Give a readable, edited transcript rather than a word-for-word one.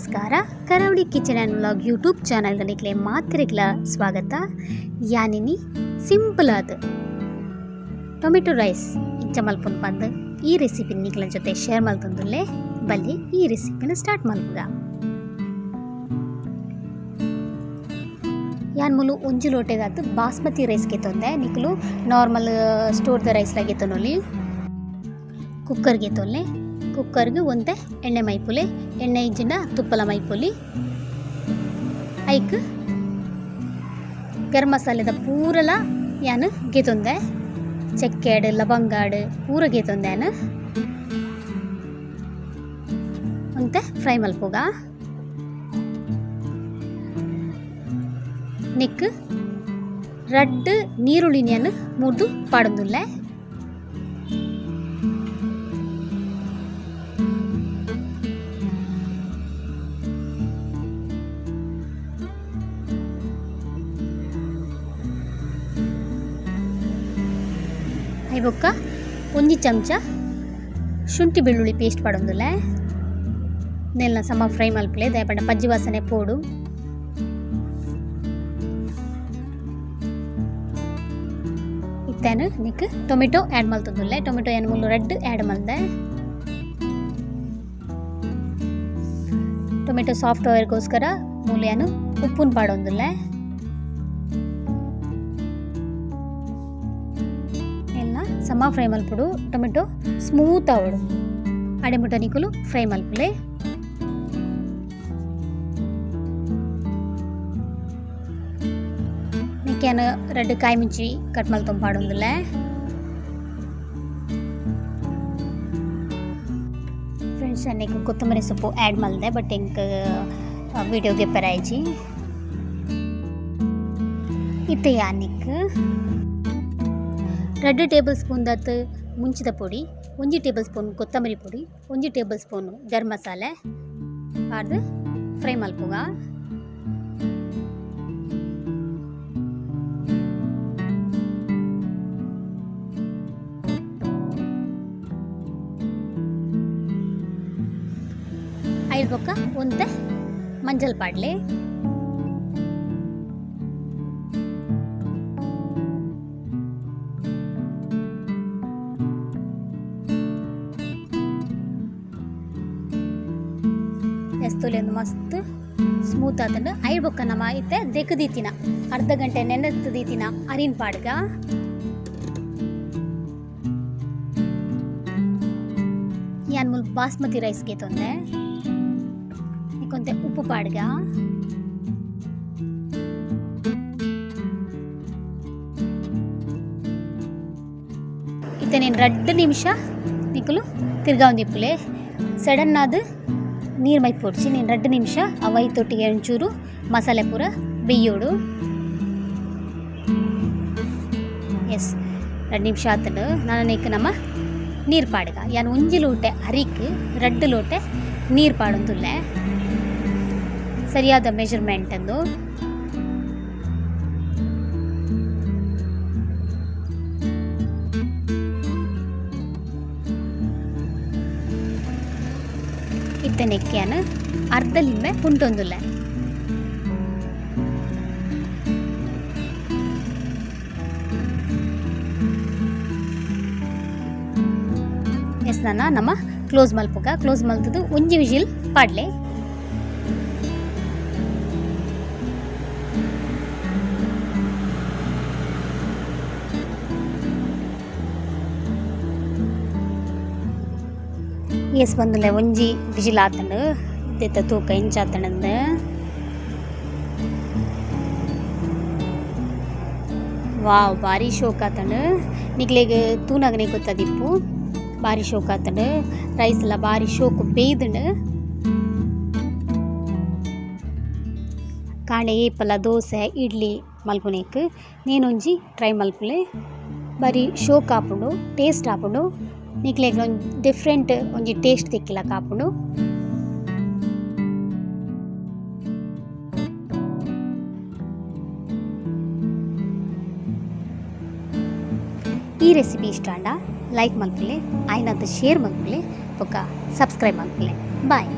ನಮಸ್ಕಾರ. ಕರಾವಳಿ kitchen and vlog YouTube ಚಾನಲ್ಗೆ ನಿಕ್ಲೆ ಮಾತ್ರೆಗ್ಲ ಸ್ವಾಗತ. ಯಾನಿನಿ ಸಿಂಪಲ್ ಆದ ಟೊಮೆಟೊ ರೈಸ್ ಇಂಚ ಮಲ್ಪುನ್ ಪಂದ್ ಈ ರೆಸಿಪಿ ನಿಕ್ಲ ಜೊತೆ ಶೇರ್ ಮಲ್ತೊಂದುಲ್ಲೆ. ಬಲ್ಲಿ ಈ ರೆಸಿಪಿನ ಸ್ಟಾರ್ಟ್ ಮಲ್ಪುಗ. ಯಾನ್ ಮುಲು ಒಂಜಿ ಲೋಟೆದಾತ್ ಬಾಸ್ಮತಿ ರೈಸ್ ಗೆತೊಂದೆ. ನಿಕುಲು ನಾರ್ಮಲ್ ಸ್ಟೋರ್ದ ರೈಸ್ ಲ ಗೆತೊನೊಲಿ. ಕುಕ್ಕರ್ ಗೆತೊನ್ಲೆ. ಕುಕ್ಕರ್ಗ್ ಒಂತೆ ಎಣ್ಣೆ ಮೈಪುಲೆ. ಎಣ್ಣೆ ಇಜ್ಜಿಂಡ ತುಪ್ಪಲ ಮೈಪೊಲಿ. ಐಕ್ ಗರಂ ಮಸಾಲೆದ ಪೂರಲ ಯಾನ್ ಗೆತೊಂದೆ. ಚಕ್ಕೆಡ್ ಲವಂಗಾಡ್ ಪೂರ ಗೆತೊಂದೆ ಯಾನ್. ಒಂತೆ ಫ್ರೈ ಮಲ್ಪುಗ. ನೆಕ್ಕ್ ರಡ್ಡ್ ನೀರುಳ್ಳಿನ್ ಯಾನ್ ಮೂರ್ದು ಪಾಡೊಂದುಲ್ಲೆ. ಬೊಕ್ಕ ಒಂಜಿ ಚಮಚ ಶುಂಠಿ ಬೆಳ್ಳುಳ್ಳಿ ಪೇಸ್ಟ್ ಪಾಡೊಂದುಲ್ಲೆ. ನೆಲ್ನ ಸಮ ಫ್ರೈ ಮಲ್ಪುಲೆ, ದಾಯೆ ಪಂಡ ಪಜ್ಜಿ ವಾಸನೆ ಪೋಡು. ಇತ್ತೇನು ನಿಕ್ ಟೊಮೆಟೊ ಆ್ಯಡ್ ಮಲ್ತೊಂದುಲ್ಲೆ. ಟೊಮೆಟೊ ಯಾನ್ ಮುಲ್ಲು ರಡ್ಡ್ ಆ್ಯಡ್ ಮಲ್ದೆ. ಟೊಮೆಟೊ ಸಾಫ್ಟ್ ಆವರೆಗೋಸ್ಕರ ಮೂಲು ಯಾನ್ ಉಪ್ಪುನ್ ಪಾಡೊಂದುಲ್ಲೆ. ಸಮ ಫ್ರೈ ಮಲ್ಪುಡು, ಟೊಮೆಟೊ ಸ್ಮೂತ್ ಆವಡು. ಅಡೆ ಮುಟ್ಟ ನಿಕುಲು ಫ್ರೈ ಮಲ್ಪುಲೆ. ನಿಕ್ಯಾನ ರಡ್ಡ್ ಕಾಯಿ ಮುಂಚಿ ಕಟ್ ಮಲ್ತೊಂದು ಪಾಡೊಂದುಲ್ಲೆ. ಫ್ರೆಂಡ್ಸ್, ನೆಕ್ ಕೊತ್ತಂಬರಿ ಸೊಪ್ಪು ಆ್ಯಡ್ ಮಲ್ದೆ, ಬಟ್ ಎಂಕ್ ವಿಡಿಯೋ ಗೆಪ್ಪೆರಾಯ್ಜಿ. ಇತ್ತೆ ಯಾನಿಕ್ 2 ಟೇಬಲ್ ಸ್ಪೂನ್ ದಾತ್ ಮುಂಚಿದ ಪೊಡಿ, 1 ಟೇಬಲ್ ಸ್ಪೂನ್ ಕೊತ್ತಂಬರಿ ಪೊಡಿ, 1 table spoon garam masala ಪಾಡ್ದು fry ಮಲ್ಪುಗ. ಐದು ಬೊಕ್ಕ ಒಂತೆ ಮಂಜಲ್ ಪಾಡ್ಲೆ. ಎಸ್ತೊಲಿ ಮಸ್ತ್ ಸ್ಮೂತ್ ಆತಂಡು. ಐದು ಬೊಕ್ಕ ನಮ ಇತ್ತೆ ದೆಕ್ ದೀತಿನ ಅರ್ಧ ಗಂಟೆ ನೆನೆತ್ ದೀತಿನ ಅರಿನ್ ಪಾಡ್ಗ. ಯಾನ್ ಮುಲ್ ಬಾಸ್ಮತಿ ರೈಸ್ ಗೆತೊಂದೆ. ಇಕೊಂತೆ ಉಪ್ಪು ಪಾಡ್ಗ. ಇತ್ತೆ నేను 2 ನಿಮಿಷ ನಿಕುಲು ತಿರ್ಗಾವಂದಿಪ್ಪುಲೆ. ಸಡನ್ ಆದ್ ನೀರು ಮೈಪೊಡ್ಚಿ. నేను 2 ನಿಮಿಷ ಅವು ತೊಟ್ಟಿಗೆ ಒಂಚೂರು ಮಸಾಲೆ ಪೂರ ಬೇಯೋಡು. ಎಸ್ 2 ನಿಮಿಷ ಆತಂಡು. ನಾನು ನಮ್ಮ ನೀರು ಪಾಡ್ಗ. ಯಾನ್ ಒಂಜಿ ಲೋಟೆ ಅರಿಕ್ 2 ಲೋಟೆ ನೀರು ಪಾಡೊಂದುಲ್ಲೆ. ಸರಿಯಾದ ಮೆಜರ್ಮೆಂಟ್ ಅಂದು. ಇತ್ತೆ ನೆಕ್ಯಾನ ಅರ್ಧ ಲಿಂಬೆ ಪುಂಟೊಂದುಲ್ಲೆ. ಎಸ್ ನನ್ನ ನಮ್ಮ ಕ್ಲೋಸ್ ಮಲ್ಪುಗ. ಕ್ಲೋಸ್ ಮಲ್ತದು ಒಂಜಿ ವಿಜಿಲ್ ಪಾಡ್ಲೆ. ಎಸ್ ಬಂದುಲ್ಲೆ ಒಂಜಿ ವಿಜಿಲ್ ಆತಂಡು. ಇತ್ತ ತೂಕ ಇಂಚಾತಂಡು. ವಾವ್, ಭಾರಿ ಶೋಕ್ ಆತಂಡು. ನಿಕ್ಲೆಗ್ ತೂನಗನೆ ಗೊತ್ತದಿಪ್ಪು ಭಾರಿ ಶೋಕ್ ಆತಂಡು. ರೈಸ್ ಎಲ್ಲ ಭಾರಿ ಶೋಕು ಬೇಯ್ದುಂಡು. ಕಾಂಡೆ ಏಪಲ ದೋಸೆ ಇಡ್ಲಿ ಮಲ್ಪುನೇಕ್ నేనొంಜಿ ಟ್ರೈ ಮಲ್ಪುಲೆ. ಬಾರಿ ಶೋಕ್ ಆಪುಂಡು, ಟೇಸ್ಟ್ ಆಪುಂಡು. ನಿಕ್ಲೆಗ್ ಒಂಜಿ ಡಿಫ್ರೆಂಟ್ ಒಂಜಿ ಟೇಸ್ಟ್ ತಿಕ್ಕಿಲಕ ಆಪುಂಡು. ಈ ರೆಸಿಪಿ ಇಷ್ಟ ಆಂಡ ಲೈಕ್ ಮಲ್ಪುಲೆ, ಆಯಿನಾತ್ ಶೇರ್ ಮಲ್ಪುಲೆ, ಬೊಕ್ಕ ಸಬ್ಸ್ಕ್ರೈಬ್ ಮಲ್ಪುಲೆ. ಬಾಯ್.